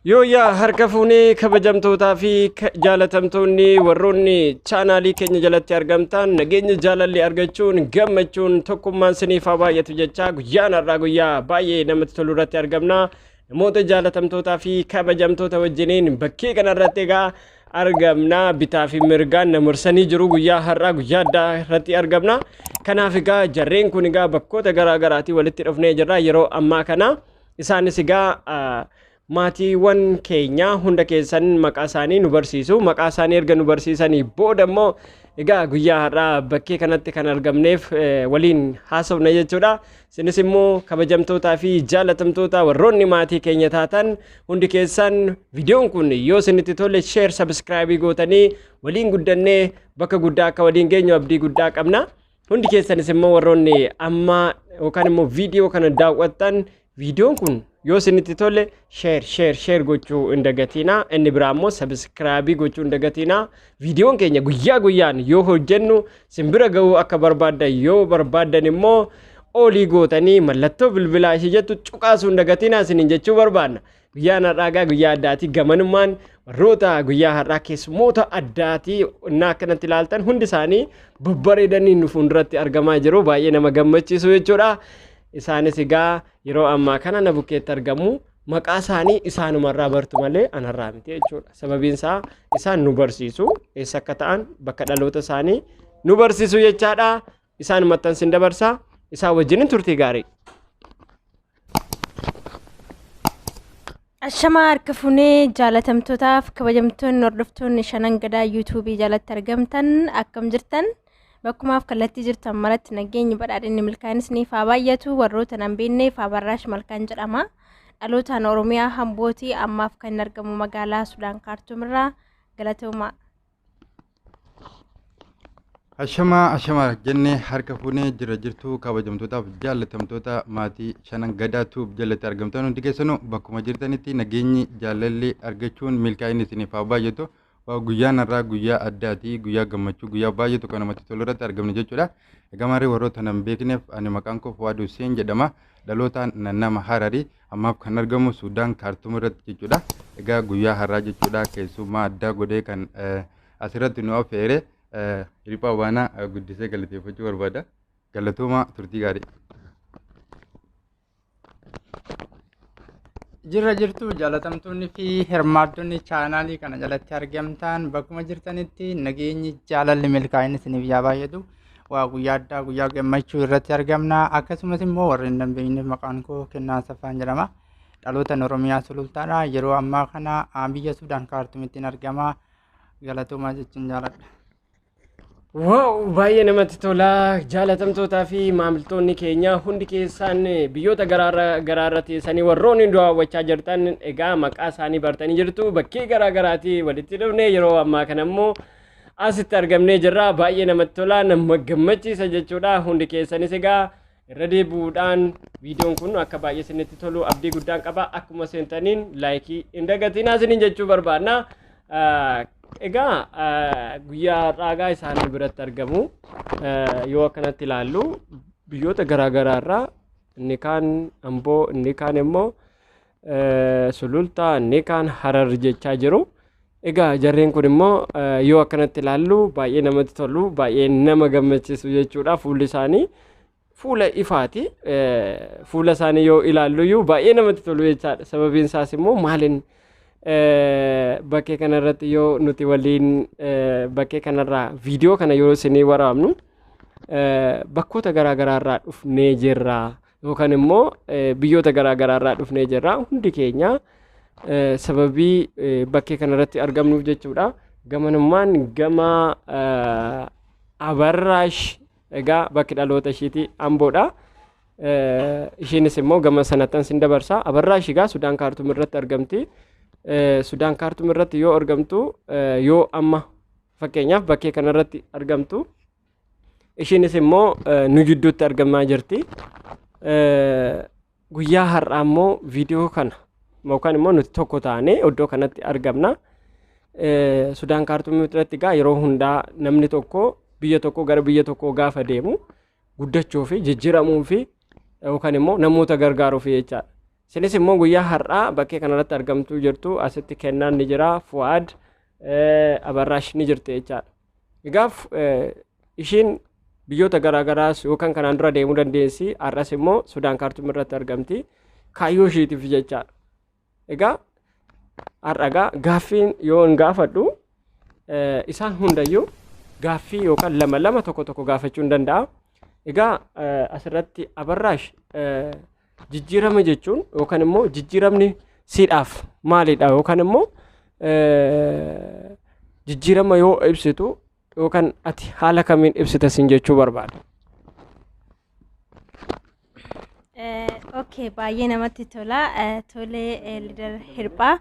Yooyyaa harka fuunee kabajamtootaa fi jaalatamtoonni warroonni chaanaalii keenya jalatti argamtan, nageenya jaalalli argachuun gammachuun tokkummaan siniif haa baay'atu jechaa, guyyaan har'aa guyyaa baay'ee namatti tolu irratti argamna. Namoota jaalatamtootaa fi kabajamtoota wajjiniin bakkee kanarratti egaa argamna. Bitaa fi mirgaan na marsanii jiru, guyyaa har'aa guyyaa addaa irratti argamna. Kanaaf egaa jarreen kun egaa bakkoota garaa garaatii walitti dhufnee jirra yeroo ammaa kana. Isaanis egaa maatiiwwan keenya hunda keessan maqaa isaanii nu barsiisu. Maqaa isaanii erga nu barsiisanii booda immoo egaa guyyaa har'aa bakkee kanatti kan argamneef waliin haasofna jechuudha. Isinis immoo kabajamtootaa fi jaalatamtoota warroonni maatii keenya taatan hundi keessan, viidiyoon kun yoo isinitti tole share, subscribe gootanii waliin guddannee bakka guddaa akka waliin geenyu abdii guddaa qabna. Hundi keessanis immoo warroonni amma yookaan immoo viidiyoo kana daawwattan, viidiyoon kun yoo isinitti tole share, share, share gochuu hin dagatinaa. Inni biraa immoo subscribe gochuu hin dagatinaa. Viidiyoon keenya guyyaa guyyaan yoo hojjennu simbira ga'uu akka barbaaddan yoo barbaaddan immoo olii gootanii mallattoo bilbilaa ishee jettu cuqaasuu hin dagatinaa isiniin jechuu barbaanna. Guyyaan har'aa egaa guyyaa addaati. Gamanummaan warroota guyyaa har'aa keessummoota addaati. Innaa akkanatti ilaaltan hundi isaanii babbareedanii nu fuulduratti argamaa jiru. Baay'ee nama gammachiisu jechuudha. Isaanis egaa yeroo ammaa kana na bukkeetti argamu. Maqaa isaanii isaanumarraa bartu malee anarraa miti jechuudha. Sababiin isaa isaan nu barsiisu, eessa akka ta'an, bakka dhaloota isaanii nu barsiisu jechaadha. Isaan maxxansin dabarsaa. Isaan wajjinin turtii gaarii. Ashamaa harka fuunee jaalatamtootaaf kabajamtoonni hordoftoonni Shanan Gadaa yuutuubii jalatti argamtan, akkam jirtan? Bakkumaaf kallattii jirtan maratti nageenyi, badhaadhinni, milkaa'innis niif haa baay'atu. Warroota nan beekneef Abarraash Malkaan jedhama. Dhalootaan Oromiyaa Hambootii, ammaaf kan argamu magaalaa Sudaan Kaartuumirraa. Galatoomaa. Ashamaa ashamaa jennee harka fuunee jira jirtu, kabajamtootaaf jaallatamtoota maatii Shanan Gadaa Tube jalatti argamtan hundi keessanuu bakkuma jirtanitti nageenyi, jaalalli argachuun milkaa'inni isiniif haa baay'atu. Guyyaan har'aa guyyaa addaati, guyyaa gammachuu, guyyaa baay'eetu kan namatti tolu irratti argamne jechuudha. Egaa maarree warroota nan beekneef ani maqaan koo Fuwaad Hussein jedhama. Dhalootaan nama Hararii, ammaaf kan argamu Sudaan Kaartuum irratti jechuudha. Egaa guyyaa har'aa jechuudha keessummaa addaa godhee kan asirratti nu affeere Hirphaa Waanaa guddisee galateeffachuu barbaada. Galatooma, turtii gaarii. Jirra jirtu, jaalatamtoonni fi hirmaattonni chaanaalii kana jalatti argamtan, bakkuma jirtanitti nageenyi, jaalalli, milkaa'inni isiniif yaa baay'atu. Waa guyyaa addaa, guyyaa gammachuu irratti argamna. Akkasumas immoo warreen hin beekneef maqaan koo Kennaa Saffaan jedhama. Dhalootaan Oromiyaa Sulultaadha. Yeroo ammaa kana biyya Sudaan Kaartumitti argama. Galatoomaa jechuun jaaladha. Wow, baay'ee namatti tola. Jaalatamtootaa fi maamiltoonni keenya hundi keessan biyyoota garaarra teessanii warroonni daawwachaa jirtan, egaa maqaa isaanii bartanii jirtu. Bakkee garaa garaatii walitti dhufne, yeroo ammaa kana immoo asitti argamnee jirra. Baay'ee namatti tola, nama gammachiisa jechuudha. Hundi keessanis egaa irra deebi'uudhaan viidiyoon kun akka baay'ee isinitti tolu abdii guddaan qaba. Akkuma seentaniin like hin dagatinaa isiniin jechuu barbaadna. Egaa guyyaa har'aa isaan biratti argamu. Yoo akkanatti ilaallu biyyoota garaa garaarraa inni kaan Amboo, inni kaan immoo Sulultaa, inni kaan Harar jechaa jiru. Egaa jarreen kun immoo yoo akkanatti ilaallu baay'ee namatti tolu, baay'ee nama gammachiisu jechuudha. Fuulli isaanii fuula ifaati. Fuula isaanii yoo ilaallu iyyuu baay'ee namatti tolu jechaadha. Sababiin isaas immoo maaliin bakkee kanarratti yoo nuti waliin bakkee kanarraa viidiyoo kana yoo isinii waraabnu bakkoota garaa garaarraa dhufnee jirra yookaan immoo biyyoota garaa garaarraa dhufnee jirra hundi keenya sababii bakkee kanarratti argamnuuf jechuudha. Gamanummaan gama Abarraash, egaa bakki dhaloota ishiiti Amboodha. Isheenis immoo gama sanattan sin dabarsa. Abarraash egaa Sudaan Kaartuum irratti argamti. Sudaan Kaartuum irratti yoo argamtu, yoo amma fakkeenyaaf bakkee kanarratti argamtu, isheenis immoo nu jidduutti argamaa jirti. Guyyaa har'aa immoo viidiyoo kana yookaan immoo nuti tokko taanee iddoo kanatti argamna. Sudaan Kaartuum irratti egaa yeroo hundaa namni tokko biyya tokko gara biyya tokkoo gaafa deemu guddachuu fi jijjiiramuu fi yookaan immoo namoota gargaaruuf jechaadha. Isinis immoo guyyaa har'aa bakkee kanarratti argamtuu jirtu. Asitti Kennaan ni jira, Fu'aad, Abarraash ni jirti jechaadha. Egaa ishiin biyyoota garaagaraas yookaan kanaan dura deemuu dandeessi. Har'as immoo Sudaan Kaartuum irratti argamti. Kaayyoo ishiitiif jechaadha. Egaa har'a egaa gaaffiin yoo hin gaafadhu, isaan hundayyuu gaaffii yookaan lama lama, tokko tokko gaafachuu hin danda'a. Egaa asirratti Abarraash, jijjiirama jechuun yookaan immoo jijjiiramni siidhaaf maalidha, yookaan immoo jijjiirama yoo ibsitu yookaan ati haala kamiin ibsita sin jechuu barbaada. Okay, baay'ee namatti tola. Tolee, Leader Hirphaa.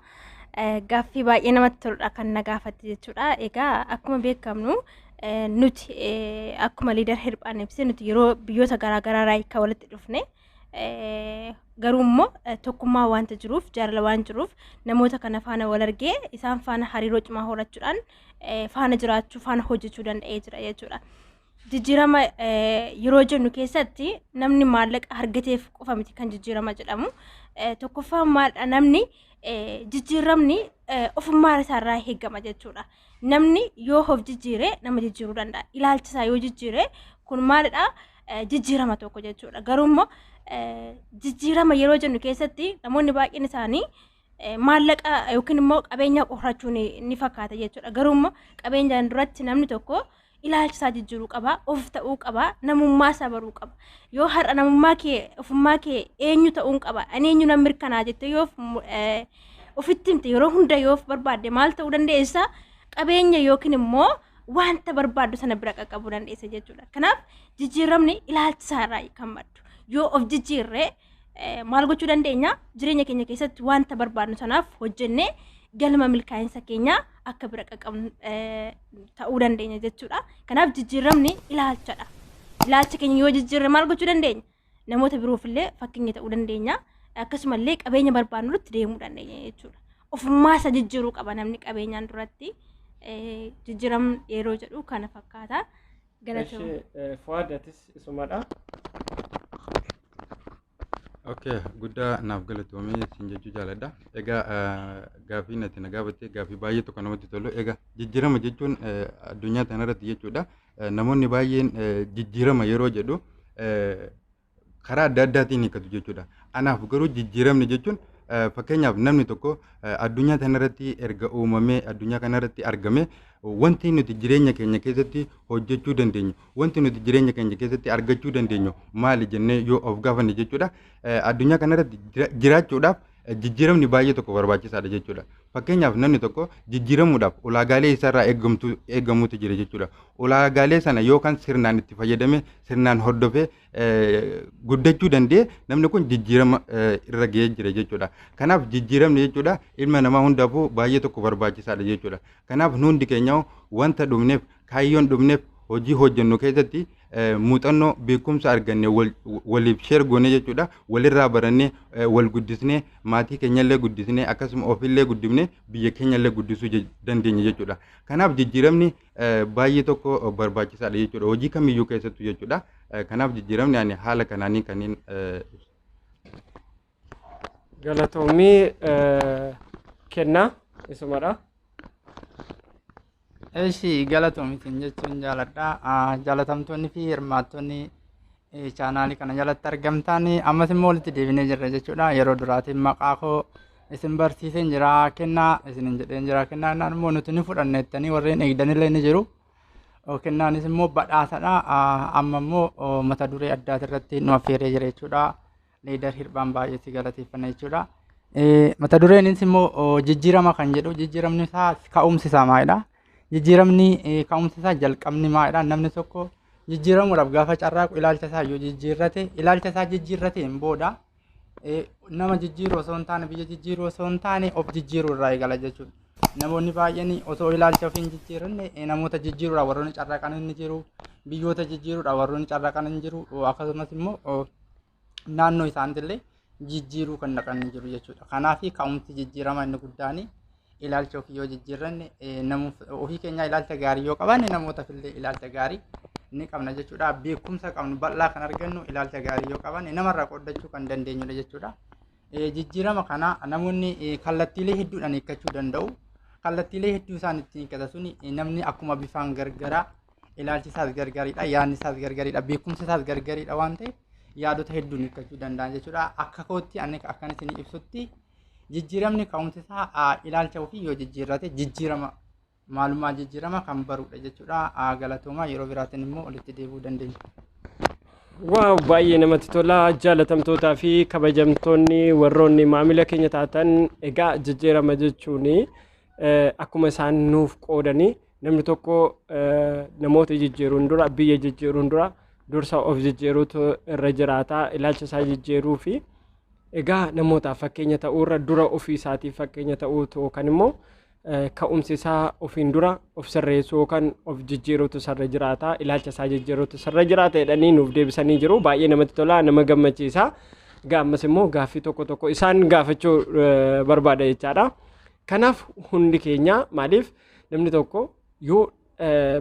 Gaaffii baay'ee namatti toludha kan na gaafatte jechuudha. Egaa akkuma beekamnu, nuti akkuma Leader Hirphaan ibse, nuti yeroo biyyoota garaagaraa irraa kan walitti dhufne, garuu immoo tokkummaa wanta jiruuf, jaalala waan jiruuf, namoota kana faana wal argee isaan faana hariiroo cimaa horachuudhaan faana jiraachuu, faana hojjechuu danda'ee jira jechuudha. Jijjiirama yeroo jennu keessatti namni maallaqa argateef qofa miti kan jijjiirama jedhamu. Tokkoffaan maalidha? Namni jijjiiramni ofummaa isaarraa eegama jechuudha. Namni yoo of jijjiire nama jijjiiruu danda'a. Ilaalcha isaa yoo jijjiire kun maalidha? Jijjiirama tokko jechuudha. Garuu immoo jijjiirama yeroo jennu keessatti namoonni baay'een isaanii maallaqa yookiin immoo qabeenya horachuu ni fakkaata jechuudha. Garuu immoo qabeenyaan duratti namni tokko ilaalcha isaa jijjiiruu qaba, of ta'uu qaba, namummaa isaa baruu qaba. Yoo har'a namummaa kee, ofummaa kee, eenyu ta'uun qaba, ani eenyu nan mirkanaa jettee yoo ofitti himte, yeroo hunda yoo of barbaadde, maal ta'uu dandeessa? Qabeenya yookiin immoo wanta barbaaddu sana bira qaqqabuu dandeessa jechuudha. Kanaaf jijjiiramni ilaalcha isaa irraa kan maddu. Yoo of jijjiirree maal gochuu dandeenya? Jireenya keenya keessatti wanta barbaadnu sanaaf hojjennee galma milkaa'insa keenyaa akka bira qaqqabnu ta'uu dandeenya jechuudha. Kanaaf jijjiiramni ilaalchadha. Ilaalcha keenya yoo jijjiirre maal gochuu dandeenya? Namoota biroofillee fakkeenya ta'uu dandeenya. Akkasumallee qabeenya barbaadnutti deemuu dandeenya jechuudha. Ofummaa isa jijjiiruu qaba namni qabeenyaan duratti. Jijjiiramni yeroo jedhu kana fakkaata. Galatoomuu. Fu'aad, atis isumadha. Okay, guddaa naaf galatoomee siin jechuu jaaladha. Egaa gaaffii natti na gaafatte gaaffii baay'ee tokko namatti tolu. Egaa jijjiirama jechuun addunyaa kanarratti jechuudha. Namoonni baay'een jijjiirama yeroo jedhu karaa adda addaatiin hiikatu jechuudha. Anaaf garuu jijjiiramni jechuun, fakkeenyaaf, namni tokko addunyaa kanarratti erga uumamee addunyaa kanarratti argame, wanti nuti jireenya keenya keessatti hojjechuu dandeenyu, wanti nuti jireenya keenya keessatti argachuu dandeenyu maali jennee yoo of gaafanne jechuudha. Addunyaa kanarratti jiraachuudhaaf jijjiiramni baay'ee tokko barbaachisaadha jechuudha. Fakkeenyaaf, namni tokko jijjiiramuudhaaf ulaagaalee isaarraa eeggamutu jira jechuudha. Ulaagaalee sana yookaan sirnaan itti fayyadame, sirnaan hordofee guddachuu danda'e, namni kun jijjiirama irra ga'ee jira jechuudha. Kanaaf jijjiiramni jechuudha ilma namaa hundaafuu baay'ee tokko barbaachisaadha jechuudha. Kanaaf nu hundi keenya wanta dhumneef, kaayyoon dhumneef, hojii hojjennu keessatti muuxannoo beekumsa arganne waliif share goone jechuudha. Walirraa barannee, wal guddisnee, maatii keenyallee guddisnee, akkasuma ofillee guddifnee, biyya keenyallee guddisuu dandeenya jechuudha. Kanaaf jijjiiramni baay'ee tokko barbaachisaadha jechuudha. Hojii kamiyyuu keessattuu jechuudha. Kanaaf jijjiiramni ani haala kanaanii kanneen Galatoomii. Kennaa, isumadha. Eshi, galatoomitiin jechuun jaaladha. Jaalatamtoonni fi hirmaattonni chaanaalii kana jalatti argamtan, ammas immoo walitti deebinee jirra jechuudha. Yeroo duraatiin maqaa koo isin barsiiseen jira, kennaa isinin jedheen jira. Kennaa innaan immoo nuti ni fudhanna jettanii warreen eegdanillee ni jiru. Kennaanis immoo badhaasadha. Amma immoo mata duree addaati irratti nu affeeree jira jechuudha. Leader Hirphaan, baay'ee si galateeffanna jechuudha. Mata dureenis immoo jijjiirama kan jedhu, jijjiiramni isaa ka'umsi isaa maalidha? Jijjiiramni ka'umsi isaa jalqabni maalidha? Namni tokko jijjiiramuudhaaf gaafa carraaqu ilaalcha isaa yoo jijjiirrate, ilaalcha isaa jijjiirrateen booda nama jijjiiruu osoo hin taane, biyya jijjiiruu osoo hin taane, of jijjiiruu irraa eegala jechuudha. Namoonni baay'een osoo ilaalcha ofii hin jijjiiranne namoota jijjiiruudhaaf warroonni carraaqan ni jiru, biyyoota jijjiiruudhaaf warroonni carraaqan ni jiru, akkasumas immoo naannoo isaaniitillee jijjiiruu kan dhaqan ni jiru jechuudha. Kanaaf ka'umsi jijjiirama inni guddaan ilaalcha ofii yoo jijjiirranne, ofii keenyaa ilaalcha gaarii yoo qabaanne, namootaaf illee ilaalcha gaarii ni qabna jechuudha. Beekumsa qabnu bal'aa kan argannu ilaalcha gaarii yoo qabaanne, namarraa qooddachuu kan dandeenyudha jechuudha. Jijjiirama kana namoonni kallattiilee hedduudhaan hiikkachuu danda'u. Kallattiilee hedduu isaan ittiin hiikkatan suni namni akkuma bifaan gargaraa, ilaalchi isaas gargaridha, yaadni isaas gargaridha, beekumsi isaas gargaridha waan ta'eef yaadota hedduun hiikkachuu danda'an jechuudha. Akka kootti ani akkan isin ibsutti jijjiiramni ka'umsi isaa ilaalcha ofii yoo jijjiirrate jijjiirama maalummaa jijjiirama kan barudha jechuudha. Galatoomaa, yeroo biraatiin immoo walitti deebi'uu dandeenya. Wow, baay'ee namatti tola. Jaalatamtootaa fi kabajamtoonni warroonni maamila keenya taatan, egaa jijjiirama jechuun akkuma isaan nuuf qoodanii namni tokko namoota jijjiiruun dura, biyya jijjiiruun dura dursa of jijjiiruutu irra jiraata. Ilaalcha isaa jijjiiruu fi egaa namootaaf fakkeenya ta'uurra dura ofii isaatiif fakkeenya ta'uutu yookaan immoo ka'umsi isaa ofiin dura of sirreessuu yookaan of jijjiiruutu isarra jiraata, ilaalcha isaa jijjiiruutu isarra jiraata jedhanii nuuf deebisanii jiru. Baay'ee namatti tola, nama gammachiisa. Egaa ammas immoo gaaffii tokko tokko isaan gaafachuu barbaada jechaadha. Kanaaf hundi keenya maaliif namni tokko yoo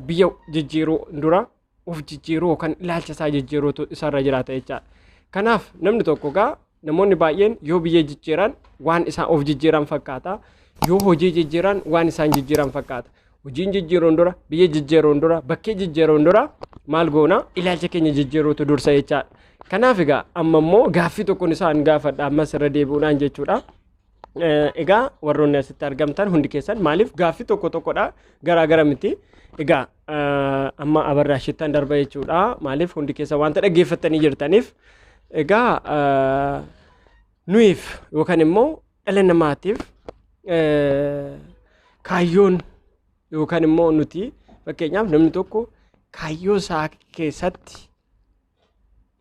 biyya jijjiiruu dura of jijjiiruu yookaan ilaalcha isaa jijjiiruutu isarra jiraata jechaadha. Kanaaf namni tokko gaa namoonni baay'een yoo biyya jijjiiran waan isaan of jijjiiran fakkaata. Yoo hojii jijjiiran waan isaan jijjiiran fakkaata. Hojiin jijjiiruun dura, biyya jijjiiruun dura, bakkee jijjiiruun dura maal goona? Ilaalcha keenya jijjiiruutu dursa jechaadha. Kanaaf egaa amma immoo gaaffii tokkoon isaan gaafadha ammas irra deebi'uudhaan jechuudha. Egaa warroonni asitti argamtan hundi keessan maaliif gaaffii tokko tokkodha, garaa gara miti. Egaa amma abarraa shittan darba jechuudha. Maaliif hundi keessan wanta dhaggeeffattanii jirtaniif, egaa nuyiif yookaan immoo dhala namaatiif kaayyoon yookaan immoo nuti fakkeenyaaf namni tokko kaayyoo isaa keessatti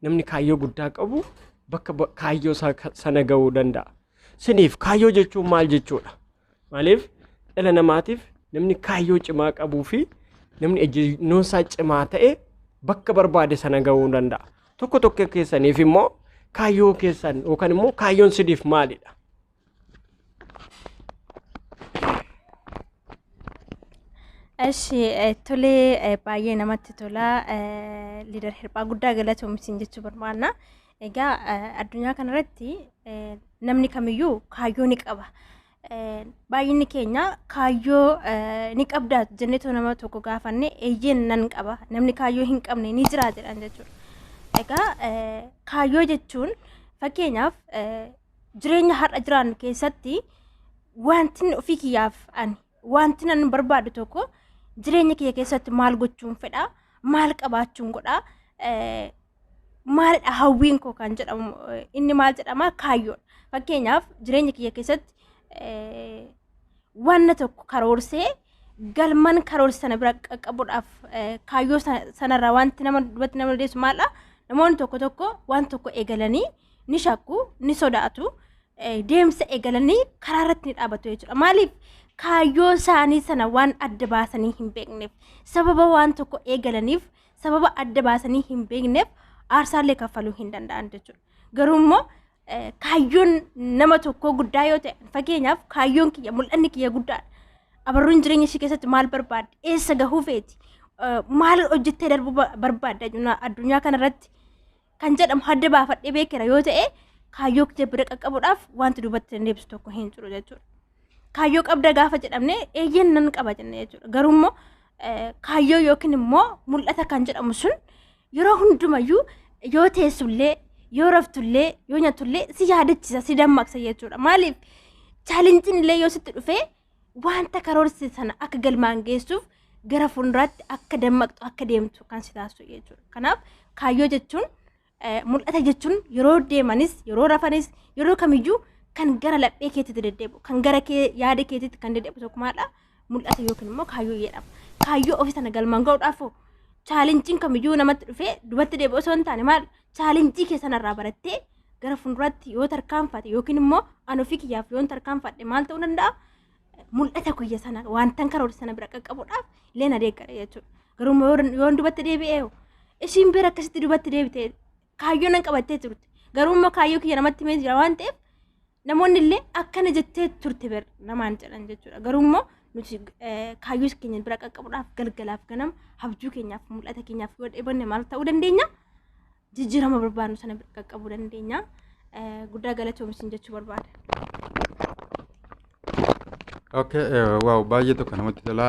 namni kaayyoo guddaa qabu bakka kaayyoo isaa sana gahuu danda'a. Siniif kaayyoo jechuun maal jechuudha? Maaliif dhala namaatiif namni kaayyoo cimaa qabuu fi namni ejjennoon isaa cimaa ta'e bakka barbaade sana gahuu danda'a. Tokko tokko keessaniif immoo kaayyoo keessan yookaan immoo kaayyoon siniif maalidha? Eshi, tolee, baay'ee namatti tola. Liidar Hirphaa, guddaa galatoomisiin jechuu barbaanna. Egaa addunyaa kanarratti namni kamiyyuu kaayyoo ni qaba. Baay'inni keenya kaayyoo ni qabdaa jenneetoo nama tokko gaafanne, eeyyeen nan qaba, namni kaayyoo hin qabne ni jira jedhan jechuudha. Egaa kaayyoo jechuun fakkeenyaaf jireenya har'a jiraannu keessatti wanti ofii kiyyaaf ani wanti nan barbaadu tokko jireenya kiyya keessatti maal gochuun fedha, maal qabaachuun godha, maalidha hawwiin koo kan jedhamu, inni maal jedhama? Kaayyoodha. Fakkeenyaaf jireenya kiyya keessatti wanna tokko karoorsee galman karoorse sana bira qaqqabuudhaaf kaayyoo sanarraa wanti nama duubatti nama deessu maalidha? Namoonni tokko tokko waan tokko eegalanii ni shakku, ni sodaatu, deemsa eegalanii karaa irratti ni dhaabatu jechuudha. Maaliif? Kaayyoo isaanii sana waan adda baasanii hin beekneef, sababa waan tokko eegalaniif sababa adda baasanii hin beekneef aarsaallee kaffaluu hin danda'an jechuudha. Garuu immoo kaayyoon nama tokkoo guddaa yoo ta'e, fakkeenyaaf kaayyoon kiyya, mul'anni kiyya guddaadha. Abarruun jireenya ishee keessatti maal barbaadde? Eessa gahuu feeti? Maal hojjettee darbuu barbaadde addunyaa kanarratti kan jedhamu adda baafadhee beekera yoo ta'e, kaayyoo kiyya bira qaqqabuudhaaf wanti duubatti deebisu tokko hin jiru jechuudha. Kaayyoo qabda gaafa jedhamne, eeyyeen nan qaba jenne jechuudha. Garuu immoo kaayyoo yookiin immoo mul'ata kan jedhamu sun yeroo hundumayyuu yoo teessullee, yoo raftullee, yoo nyaatullee si yaadachiisa, si dammaqsa jechuudha. Maaliif? Challengeiin illee yoo sitti dhufee wanta karoorsite sana akka galmaan geessuuf gara fuulduraatti akka dammaqxu, akka deemtu kan si taasisu jechuudha. Kanaaf kaayyoo jechuun, mul'ata jechuun yeroo deemanis, yeroo rafanis, yeroo kamiyyuu kan gara laphee keetitti deddeebi'u, kan gara kee yaada keetitti kan deddeebi'u tokko maalidha? Mul'ata yookiin immoo kaayyoo jedhama. Kaayyoo ofii sana galmaan ga'uudhaaf challengeiin kamiyyuu namatti dhufee duubatti deebi'u osoo hin taane, maal, challenge kee sanarraa barattee gara fuulduraatti yoo tarkaanfate yookiin immoo an ofii kiyyaaf yoo tarkaanfadhe maal ta'uu danda'a? Mul'ata kiyya sana, wantan karoora sana bira qaqqabuudhaaf illee na deeggara jechuudha. Garuu yoo duubatti deebi'ee, ishiin bira akkasitti duubatti deebite, kaayyoo nan qabattee turte. Garuu immoo kaayyoo kiyya namatti himee jira waan ta'eef namoonni illee akkana jettee turte bir namaan jedhan jechuudha. Garuu immoo nuti kaayyoo keenya bira qaqqabuudhaaf galgalaaf ganama abjuu keenyaaf, mul'ata keenyaaf yoo dheebonne maal ta'uu dandeenya? Jijjiirama barbaadnu sana bira qaqqabuu dandeenya. Guddaa galatoomi jechuu barbaada. Okay, wow, baay'ee tokko namatti tola.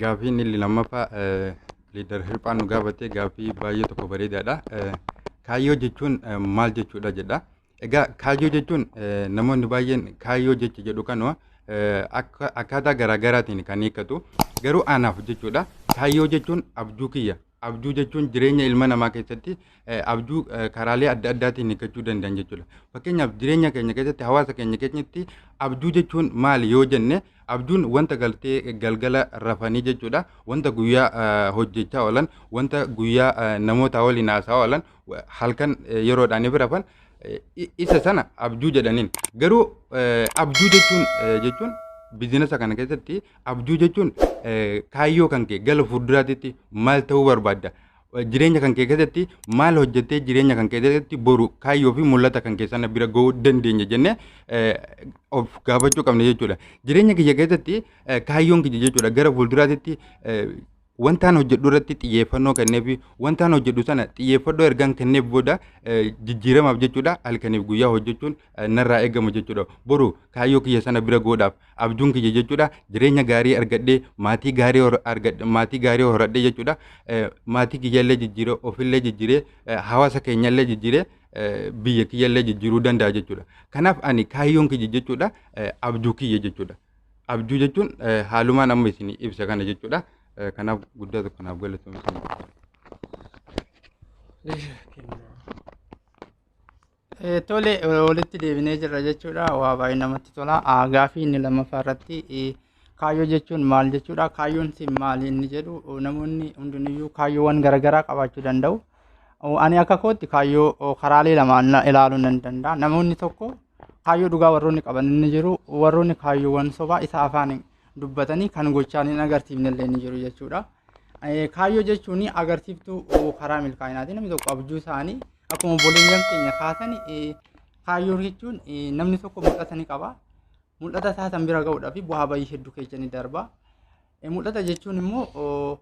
Gaaffiin inni lammaffaa leader Hirphaan nu gaafate gaaffii baay'ee tokko bareedaadha. Kaayyoo jechuun maal jechuudha jedha. Egaa kaayyoo jechuun namoonni baay'een kaayyoo jecha jedhu kanuma akkaataa garaagaraatiin kan hiikkatu. Garuu anaaf jechuudha. Kaayyoo jechuun abjuu kiyya. Abjuu jechuun jireenya ilma namaa keessatti abjuu karaalee adda addaatiin hiikkachuu danda'an jechuudha. Fakkeenyaaf, jireenya keenya keessatti, hawaasa keenya keessatti abjuu jechuun maali yoo jenne, abjuun wanta galtee galgala rafanii jechuudha. Wanta guyyaa hojjechaa oolan, wanta guyyaa namoota waliin haasa'aa oolan, halkan yeroodhaan bira rafan, isa sana abjuu jedhaniin. Garuu abjuu jechuun business kana keessatti abjuu jechuun kaayyoo kan kee gara fuulduraatti maal ta'uu barbaadda? Jireenya kan kee keessatti maal hojjettee jireenya kan kee keessatti boru kaayyoo fi mul'ata kan kee sana bira gahuu dandeenya jennee of gaafachuu qabna jechuudha. Jireenya kiyya keessatti kaayyoon kiyya jechuudha gara fuulduraatti wantaan hojjedhu irratti xiyyeeffannoo kenneef, wantaan hojjedhu sana xiyyeeffannoo ergaan kenneef booda jijjiiramaaf jechuudha halkaniif guyyaa hojjechuun narraa eegamu jechuudha. Boru kaayyoo kiyya sana bira gahuudhaaf abjuun kiyya jechuudha jireenya gaarii argadhee, maatii gaarii argadhe, maatii gaarii horadhee jechuudha, maatii kiyyallee jijjiiree, ofillee jijjiiree, hawaasa keenyallee jijjiiree, biyya kiyyallee jijjiiruu danda'a jechuudha. Kanaaf ani kaayyoon kiyya jechuudha abjuu kiyya jechuudha. Abjuu jechuun haalumaan amma isin ibsa kana jechuudha. Kanaaf guddaa tokko naaf galatoomsa. Tole, walitti deebinee jirra jechuudha. Waa baay'ee namatti tola. Gaaffii inni lammaffaa irratti kaayyoo jechuun maal jechuudha? Kaayyoon si maali inni jedhu, namoonni hundiniyyuu kaayyoowwan garaagaraa qabaachuu danda'u. Ani akka kootti kaayyoo karaalee lamaan ilaaluu nan danda'a. Namoonni tokko kaayyoo dhugaa warroonni qaban inni jiru, warroonni kaayyoowwan sobaa isa afaan dubbatanii kan gochaan hin agarsiifne illee ni jiru jechuudha. Kaayyoo jechuun agarsiiftuu karaa milkaa'inaati. Namni tokko abjuu isaanii akkuma obboleeyyan keenya kaasan, kaayyoo jechuun namni tokko mul'ata ni qaba. Mul'ata isaa san bira gahuudhaaf bu'aa bahii hedduu keessa ni darba. Mul'ata jechuun immoo,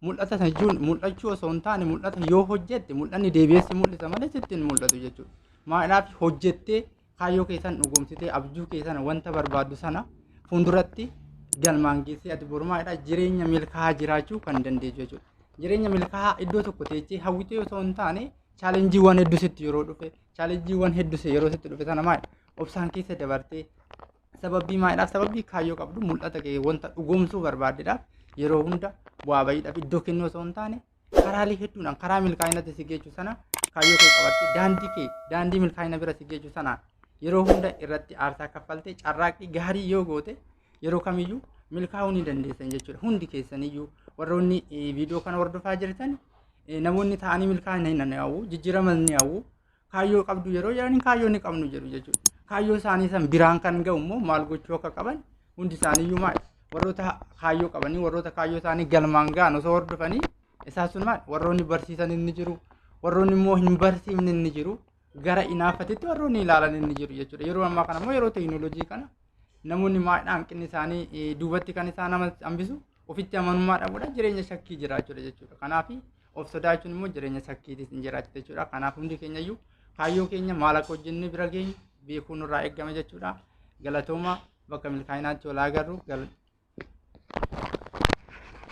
mul'ata sana jechuun mul'achuu osoo hin taane, mul'ata yoo hojjette mul'anni deebi'ee si mul'isa malee sitti hin mul'atu jechuudha. Maaliif hojjettee kaayyoo keessan dhugoomsitee abjuu keessan wanta barbaaddu sana fuulduratti galmaan geessee ati boru maalidha jireenya milkaa'aa jiraachuu kan dandeessu jechuudha. Jireenya milkaa'aa iddoo tokko teessee hawwitee osoo hin taane, challengeiiwwan hedduu sitti yeroo dhufe, challengeiiwwan hedduu yeroo sitti dhufe sana maali obsaan keessa dabartee, sababii maaliidhaaf, sababii kaayyoo qabdu, mul'ata kee wanta dhugoomsuu barbaaddeedhaaf yeroo hunda bu'aa bahiidhaaf iddoo kennuu osoo hin taane, karaalee hedduudhaan karaa milkaa'inatti si geessu sana kaayyoo kee qabattee, daandii kee daandii milkaa'ina bira si geessu sanaan yeroo hunda irratti aarsaa kaffaltee carraaqqii gaarii yoo goote yeroo kamiyyuu milkaa'uu ni dandeessan jechuudha. Hundi keessaniyyuu warroonni viidiyoo kana hordofaa jirtan, namoonni ta'anii milkaa'ina hin hawwu, jijjiirama ni hawwu. Kaayyoo qabdu yeroo jedhanii kaayyoo ni qabnu jedhu jechuudha. Kaayyoo isaanii san biraan kan ga'u immoo maal gochuu akka qaban hundi isaaniiyyuu maal warroota kaayyoo qabanii, warroota kaayyoo isaanii galmaan ga'an osoo hordofanii, isaan sun maal warroonni barsiisan inni jiru, warroonni immoo hin barsiifne inni jiru, gara inaafatitti warroonni ilaalan inni jiru jechuudha. Yeroo ammaa kana immoo yeroo teekinooloojii kana namoonni maadhaan hanqinni isaanii duubatti kan isaan hambisu ofitti amanummaa dhabuudha, jireenya shakkii jiraachuudha jechuudha. Kanaaf of sodaachuun immoo jireenya shakkiitis hin jiraachisa jechuudha. Kanaaf hundi keenyayyuu kaayyoo keenya maal akka hojjennee bira geenyu beekuun nurraa eegama jechuudha. Galatooma, bakka milkaa'inaatti ol agarru.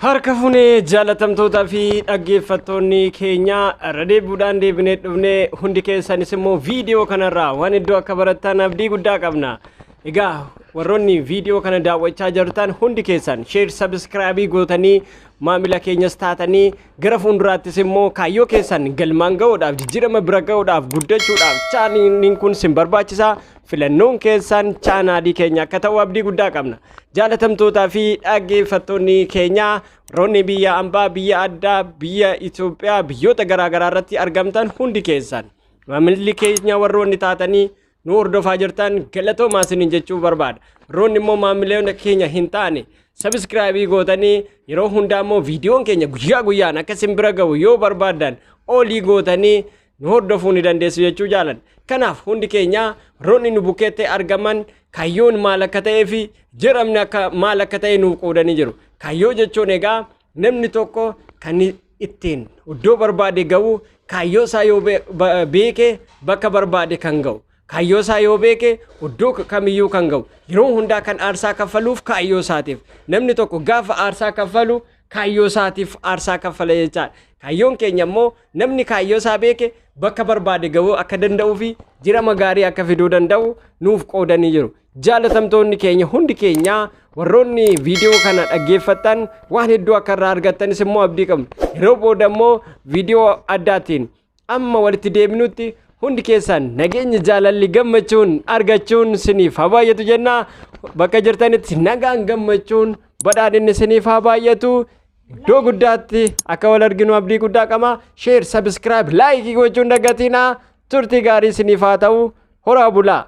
Harka funee jaalatamtootaa fi dhaggeeffattoonni keenya, irra deebi'uudhaan deebinee dhufnee, hundi keessanis immoo viidiyoo kanarraa waan iddoo akka barattan abdii guddaa qabna. Egaa warroonni viidiyoo kana daawwachaa jirtan hundi keessan share, subscribe gootanii maamila keenyas taatanii, gara fuulduraattis immoo kaayyoo keessan galmaan ga'uudhaaf, jijjiirama bira ga'uudhaaf, guddachuudhaaf chaanaliin kun sin barbaachisa. Filannoon keessan chaanaalii keenya akka ta'u abdii guddaa qabna. Jaalatamtootaa fi dhaggeeffattoonni keenya, warroonni biyya ambaa, biyya addaa, biyya Itoophiyaa, biyyoota garaagaraa irratti argamtan hundi keessan maamilli keenya warroonni taatanii nu hordofaa jirtan galatoomaa isiniin jechuu barbaada. Warroonni immoo maamiloonni keenya hin taane subscribe gootanii, yeroo hundaa immoo viidiyoon keenya guyyaa guyyaan akka isin bira ga'u yoo barbaaddan all gootanii nu hordofuu ni dandeessu jechuu jaalan. Kanaaf hundi keenya warroonni nu bukkeetti argaman kaayyoon maal akka ta'ee fi jedhamni akka maal akka ta'e nuuf qoodanii jiru. Kaayyoo jechuun egaa namni tokko kan ittiin iddoo barbaade ga'u, kaayyoo isaa yoo beeke bakka barbaade kan ga'u. Kaayyoo isaa yoo beeke iddoo kamiyyuu kan ga'u, yeroo hundaa kan aarsaa kaffaluuf kaayyoo isaatiif. Namni tokko gaafa aarsaa kaffalu kaayyoo isaatiif aarsaa kaffala jechaadha. Kaayyoon keenya immoo namni kaayyoo isaa beeke bakka barbaade ga'uu akka danda'uu fi jirama gaarii akka fiduu danda'u nuuf qoodanii jiru. Jaalatamtoonni keenya hundi keenya warroonni viidiyoo kana dhaggeeffattan waan hedduu akka irraa argattanis immoo abdii qabna. Yeroo booda immoo viidiyoo addaatiin amma walitti deebinutti hundi keessan nageenya, jaalalli, gammachuun argachuun siniif haa baay'atu jenna. Bakka jirtanitti nagaan, gammachuun, badhaadhinni siniif haa baay'atu. Iddoo guddaatti akka wal arginu abdii guddaa qaba. Share, subscribe, like gochuun dagatinaa. Turtii gaarii siniif haa ta'u. Horaa bulaa.